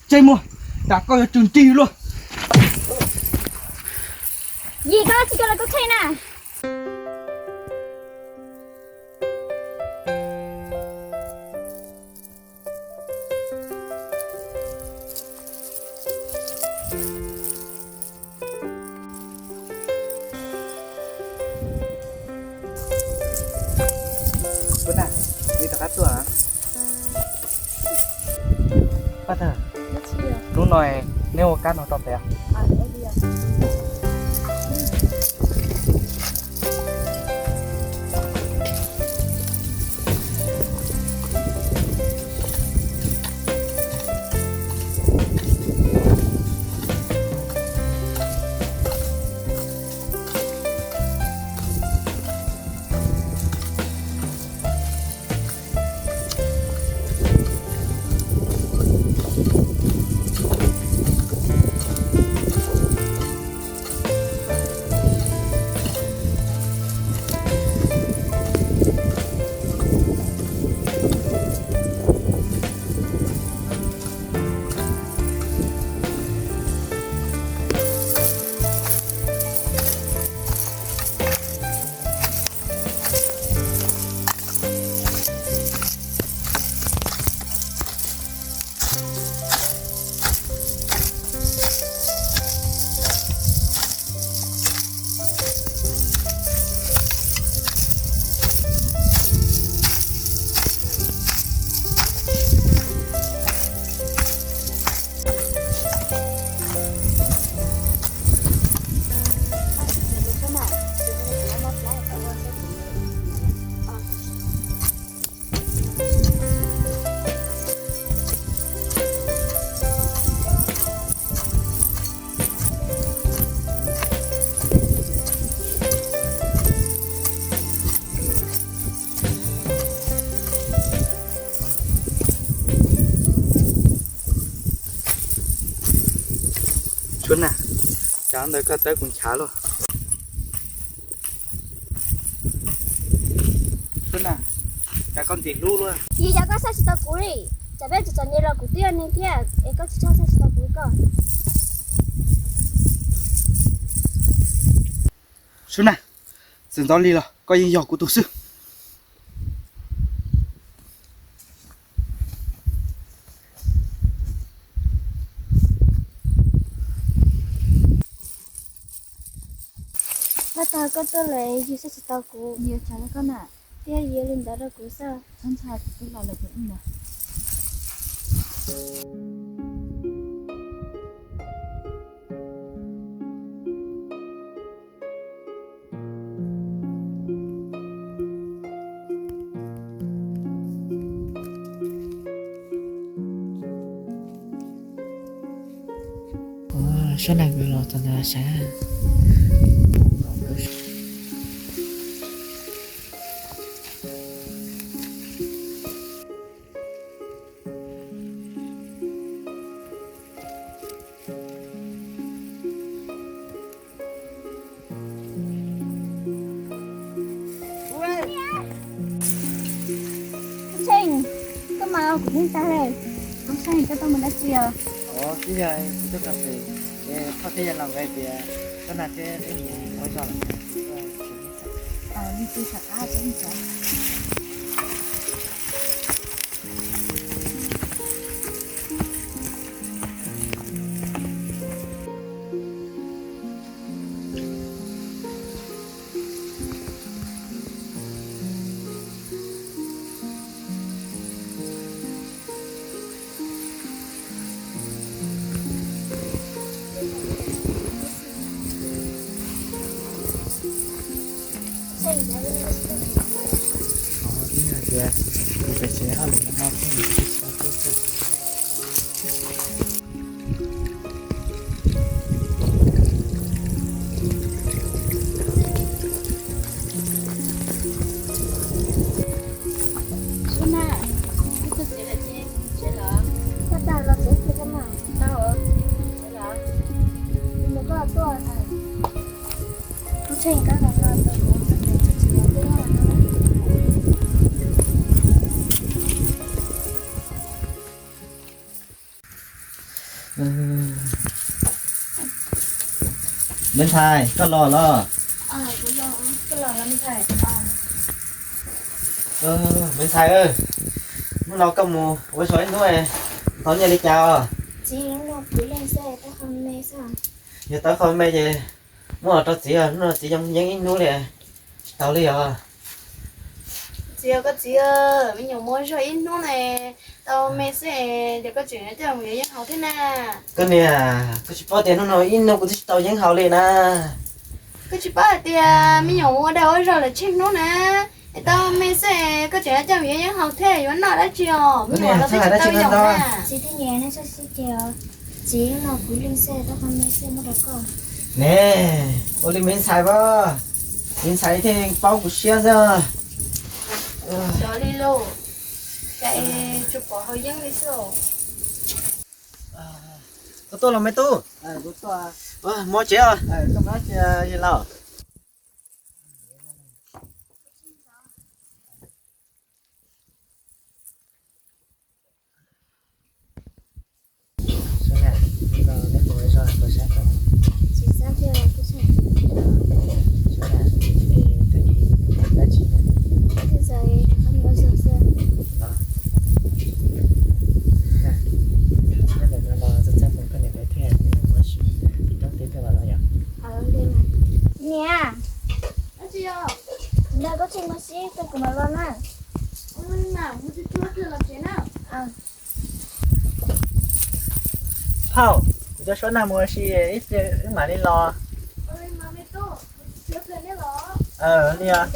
Tseg muag, tas koj yuav tsum nrig luaj. Yim, koj tsis coj lawv koj kheej na. Paj Thawj, hnub no neb ua kab no tau pem. Suab Nag, cov ntawd koj tawb kuv nchav luaj. Suab Nag, cas koj ntim hlub luaj. Yog cas koj saib tsis tau kuv li? Tsam peb tseem txom nyem los kuv twb yog neeg thiab es koj tsis txhob saib tsis tau kuv li koj. Suab Nag, txawm ntxov li los koj yeej yog kuv tus xwb. Paj Thawj, koj tuaj lawm yus saib tsis tau kuv. Yus tsam rau koj na. Thiab yus li ntawd rau kuv xwb. Txhob ntshai, kuv twb los lawm tus ib ntawd. Suab Nag, kuv los txog ntawm sav. Tub Tsheej, koj mas kuv yeej tag li. Tub Tsheej, koj tuaj mus dab tsi os? Ov, twb yog kuv tuaj kho fem, es Thoj thiab Yaj Laus nkawd hais tias Suab Nag thiab peb mus ua zog lawm. Li twg rov qab peb mus tsev. Suab Nag, koj tuaj tsev lawm ces tsev los? Koj tau los tsev tsev koj mas. Tau, tsev los? Kuv mus koj tuaj. Tub Tsheej, koj los no tos kuv, tsis los twb yog no. Me ntxhais, koj los los? Me ntxhais, hnub no koj mus ua zog ib hnub, tau nyiaj li cas os? Yog tau qhov me ces muab los rau txiv, hnub no txiv yeeb ib hnub li, tsis tau li os. Txiv, koj txiv, me nyuam mus ua zog ib hnub na, tau me xwb, ces koj tseem coj mus yuav yeeb haus thiab na. Koj niam, koj tsis paub tias hnub no ib hnub kuv twb tsis tau yeeb haus li na. Koj tsis paub hais tias me nyuam ua dag ua zog lawm tsheej hnub na, es tau me xwb koj tseem coj mus yuav yeeb haus thiab yuav noj dab tsi os? Me nyuam los twb tsis tau yaum na. Txiv, ua li me ntxhais as, me ntxhais thiaj paub kuv siab xwb. Xyov li lauj, cas tsuas pom haus yeeb li xwb. Koj tuaj los me tub? Mus tsev os. Niam, ntawm koj tsis mus sib, kuv mam los na. Phauj, kuv coj suab nag mus ua si ib pliag wb mam li los. Li os.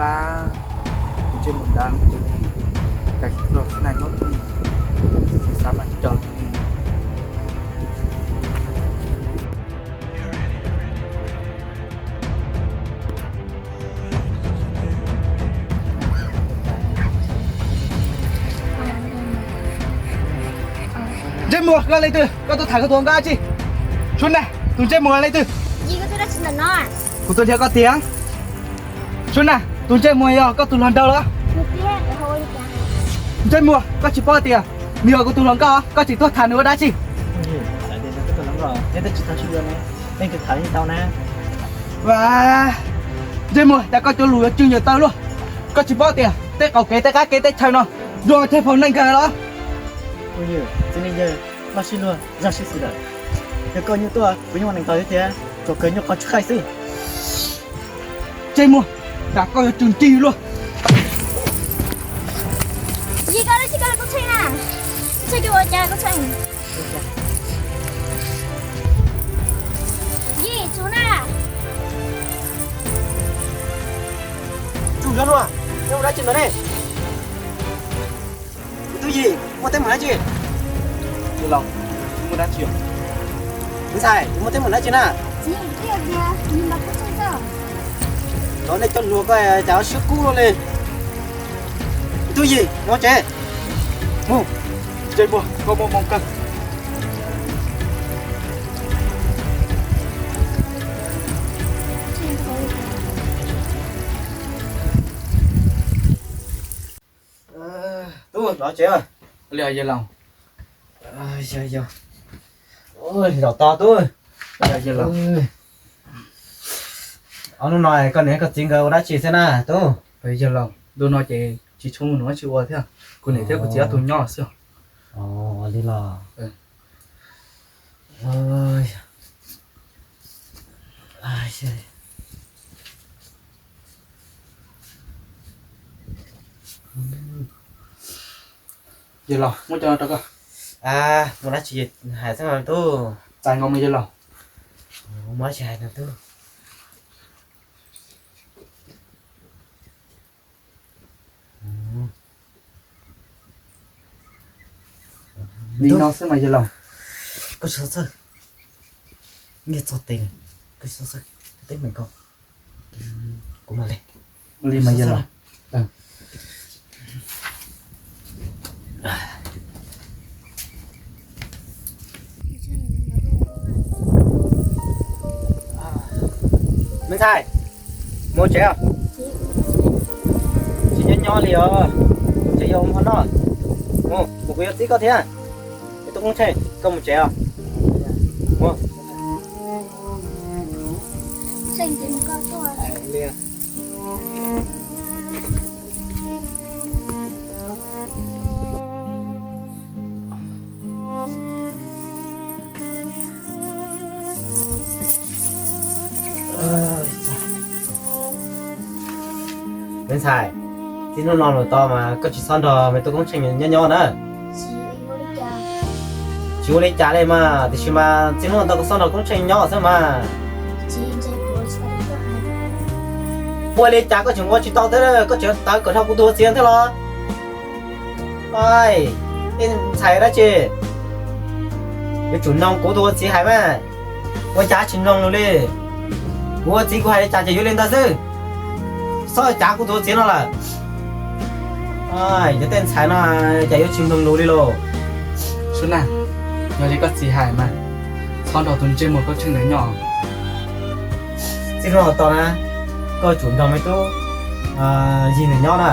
Pab, tus ntsej muag ntawd, cas los xwb na, nyob twj ywm, xav mas raws li. Ntsej muag, koj leej twg? Koj tuaj tham koj tus hluas nkauj dab tsi? Suab nag, tus ntsej muag leej twg? Kuv tuaj nrhiav koj tiag. Suab nag, tus ntsej muag yog koj tus hluas nraug los? Ntsej muag, koj tsis paub tias nws yog kuv tus hluas nkauj, koj tseem tuaj tham nws ua dab tsi? Ntsej muag, cas koj cov lus yuav tswj nyias taw luaj? Koj tsis paub tias tej qaum kev tej qab kev teb chaws no, zoo thiaj pom neeg kawg los. Kuv yawg, txiv neej yawg loj sib luag zog sib xis lawm. Yog koj nyuaj tuaj kuv yeej ua neeg tau thiab, tsuas kawg nyuaj qhov tsis qaij xwb. Tseg muag, tsam koj yuav tsum nrig luag. Yig, koj dab tsi koj li Koob Tsheej na? Koob Tsheej, koj ua cas Koob Tsheej? Yig, tsum na. Tsum xyov nua, yog ua dab tsi ntawd ne? Tub Yig, muaj teeb meem dab tsi? Yawg laus, muaj dab tsi os? Me ntxhais, muaj teeb meem dab tsi na? Cov nej cov hluas ko cas siab kub luaj li. Tub Yig, mus tsev. Mus, ntsej muag, koj muaj moo kawg. Tub, los tsev. Li yawg laus. Zaum tog tub. Yawg laus, ob hnub no koj niam koj txiv nkawd ua dab tsi xwb na tub? Yawg laus, ntu no ces tsis tshua muaj dab tsi ua thiab, kuv niam thiab kuv txiv ob tug nyob xwb. Li los. Yawg laus, muab cov no rau koj. Muaj dab tsi hais xwb mas tub. Txais nkaus mas yawg laus. Muaj dab tsi hais no tub. Li no xwb mas yawg laus. Koj tsis txhob txhawj, nyiaj txog tes, koj tsis txhob txhawj, teb meem ko, kuv mam li. Li mas yawg laus. Me ntxhais, mus tsev os. Tsis nyob nyob li os, tsev yuav ua hmo noj. Mus, kuv yuav txib koj thiab. Me tub Koob Tsheej, koj mus tsev os. Mus. Me ntxhais, txij hnub no los tod mas koj tsis txhob nrog me tub Koob Tsheej nyob nyob na. Tsis ua li cas li mas, tiam sis mas txij hnub no tod koj txhob nrog Koob Tsheej nyob xwb mas. Ua li cas koj tseem ua tsis tau thiab, koj tseem tawv kom dhau kuv tus ua txiv thiab los? Ej, ntxhais dab tsi, yuav tsum mloog kuv tus ua txiv hais mas. Ua cas tsis mloog lus li? Kuv ua txiv kuv hais li cas ces yuav li ntawd xwb. Txhob cav kuv tus ua txiv no lawm. Cov tej ntxhais no cas yuav tsis mloog lus li lauj. Sub Naj, yog li koj txiv hais mas, txhob nrog tus ntsej muag Koob Tsheej ntawd nyob. Txij hnub no tod na, koj tsum nrog me tub Yig ntawd nyob na.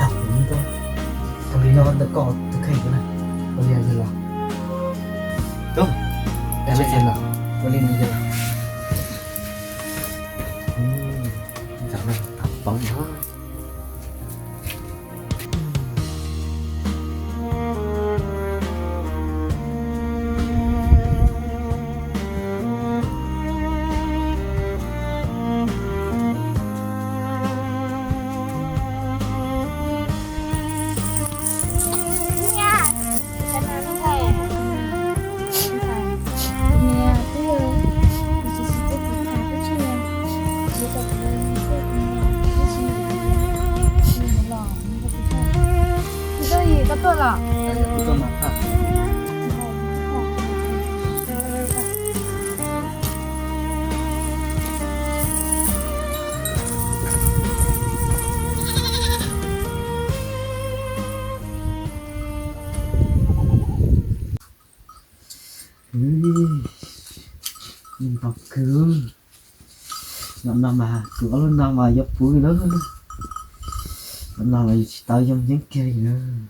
Tau, kuv nyob ntawm koj tus kheej na. Ua li yawg laus. Tub, ua li yawg laus. Ua li yawg laus. Ntawm no tab poob no. Npau kawg. Zaum no mas kuv ob lub no mas yuav puv li lawm. Zaum no mas yus tsis tau yoo yeeb kiag li lawm.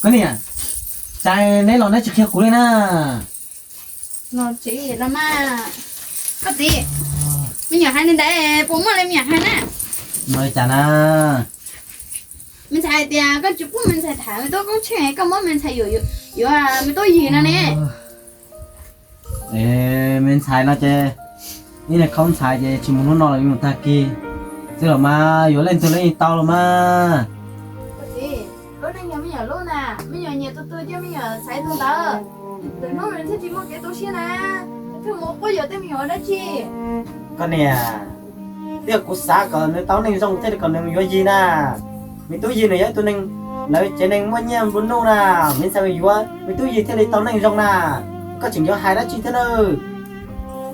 Koj niam, Cas neb los neb tsis qhia kuv li na? Los tsev los mas. Koj txiv, me nyuam hais li ntawd puas muaj li me nyuam hais na? Muaj li cas na? Me ntxhais hais tias koj tsis pub me ntxhais tham me tub Koob Tsheej, koj muab me ntxhais yuav me tub Yig no ne. Es me ntxhais no ces ib niag khaub ntxhais ces tsis mus hnub no los mus tag kis xwb los mas, yuav leej twg los yeej tau los mas. Koj txiv, lub neej yog me nyuam lub na, me nyuam nyiam tus twg ces me nyuam xaiv tus ntawd, lwm hnub nws thiaj tsis muaj kev tu siab na, thiaj mus quab yuam tej me nyuam ua dab tsi. Koj niam, twb yog kuv xav kom nws tau neej zoo thiaj li kom nws mus yuav Yig na. Me tub Yig nws yog ib tug neeg, lawv tsev neeg muaj nyiaj nplua nuj na, me ntxhais mus yuav me tub Yig thiaj li tau neej zoo na. Koj tseem yuav hais dab tsi thiab na?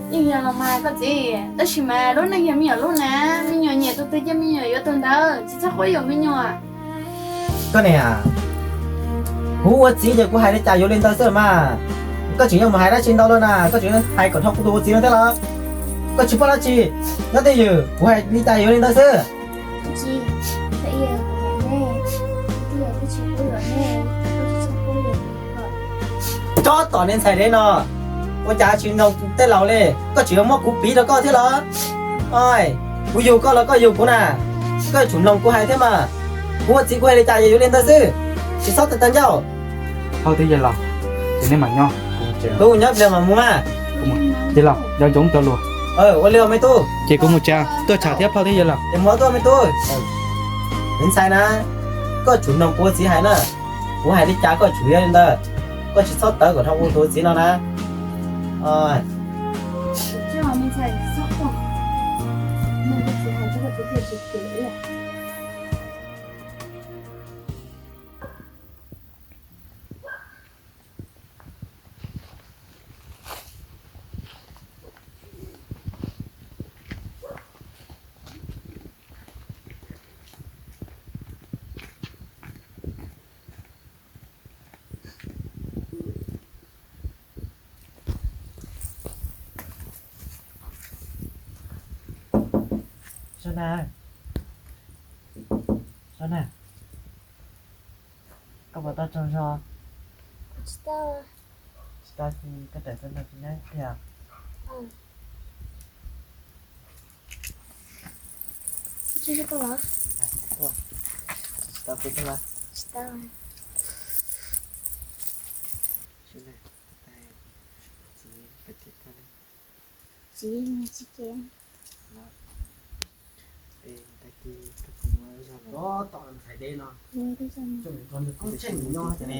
Yeej yog los mas koj txiv, tab sis mas lub neej yog me nyuam lub na, me nyuam nyiam tus twg ces me nyuam yuav tus ntawd, tsis txhob quab yuam me nyuam. Koj niam, kuv ua txiv ces kuv hais li cas yuav li ntawd xwb mas. Koj tseem yuav mus hais dab tsi ntau lawm na, koj tseem hais kom dhau kuv tus ua txiv no thiab los? Koj tsis paub dab tsi, nyob twj ywm, kuv hais li cas yuav li ntawd xwb. Tsob tom niag ntxhais dev no, ua cas tsis mloog tej laus li, koj tseem yuav muab kuv piv rau koj thiab los? Kuv yug koj los koj yug kuv na, koj yuav tsum mloog kuv hais thiab mas. Kuv ua txiv kuv hais li cas yuav li ntawd xwb, tsis txhob tawv tawv ncauj. Phauj thiab yawg laus, ces neb mam nyob, kuv mus tsev. Tub, nyob pliag mam mus mas. Yawg laus, nco ntsoov cov lus. Ua li me tub. Ces kuv mus tsev, tuaj tsham thiab phauj thiab yawg laus. Ces mus tuaj me tub. Me ntxhais na, koj tsum mloog kuv ua txiv hais na. Kuv hais li cas koj tsum yuav li ntawd, koj tsis txhob tawv kom dhau kuv tus ua txiv no na. Sab na, Sab na, koj puas tau tsaug zog? Tsis tau. Tsis tau ces koj tawm tuaj nrog kuv nyob ib pliag. Tsis tau kuv thiab los? Tsis tau. Txiv, txiv ces. Tos ntxhais dev no, nws koob tsheej nyob ne.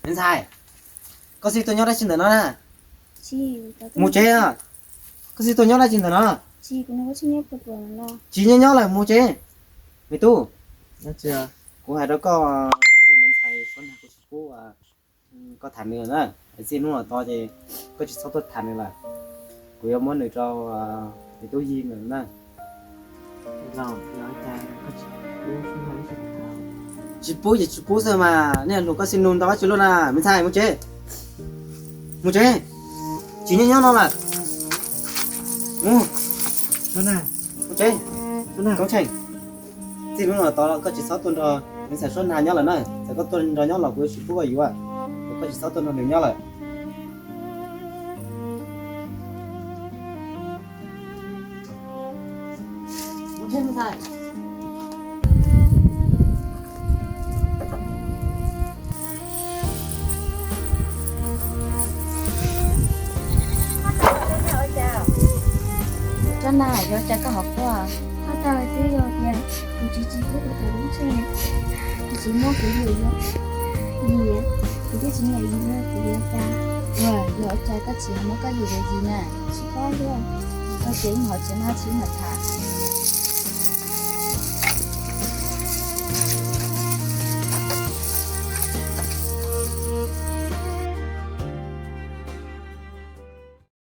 Me ntxhais, koj xij tuaj nyob dab tsi ntawm no na? Mus tsev. Koj xij tuaj nyob dab tsi ntawm no? Tsis nyob nyob lawm, mus tsev. Me tub, kuv hais rau koj, kuv tus me ntxhais Suab Nag kuv tsis pub koj tham nws na. Txij hnub no tod ces koj tsis txhob tuaj tham nws lawm. Kuv yuav muab nws rau me tub Yig nws na. Tsis pub ces tsis pub xwb mas, nej lus koj xij nug ntau dab tsi luaj na. Me ntxhais, mus tsev, mus tsev, tsis nyob nyob no lawm. Mus tsev, Koob Tsheej. Txij hnub no tod koj tsis txhob tuaj nrog me ntxhais Suab Nag nyob lawm na. Txawm koj tuaj nrog nyob los kuv yuav tsis pub koj yuav, koj tsis txhob tuaj nrog nws nyob lawm. Tsob Nag, yog ua cas koj ho quaj? Hais tias kuv txiv tsis pub kuv tham Koob Tsheej, kuv txiv muab kuv yuam yuav Yig, kuv twb tsis nyiam Yig na, kuv yuav cas? Yog ua cas koj txiv ho muab koj yuam yuav Yig na? Tsis paub thiab, koj txiv mus hauv tsev no tsis mam tham.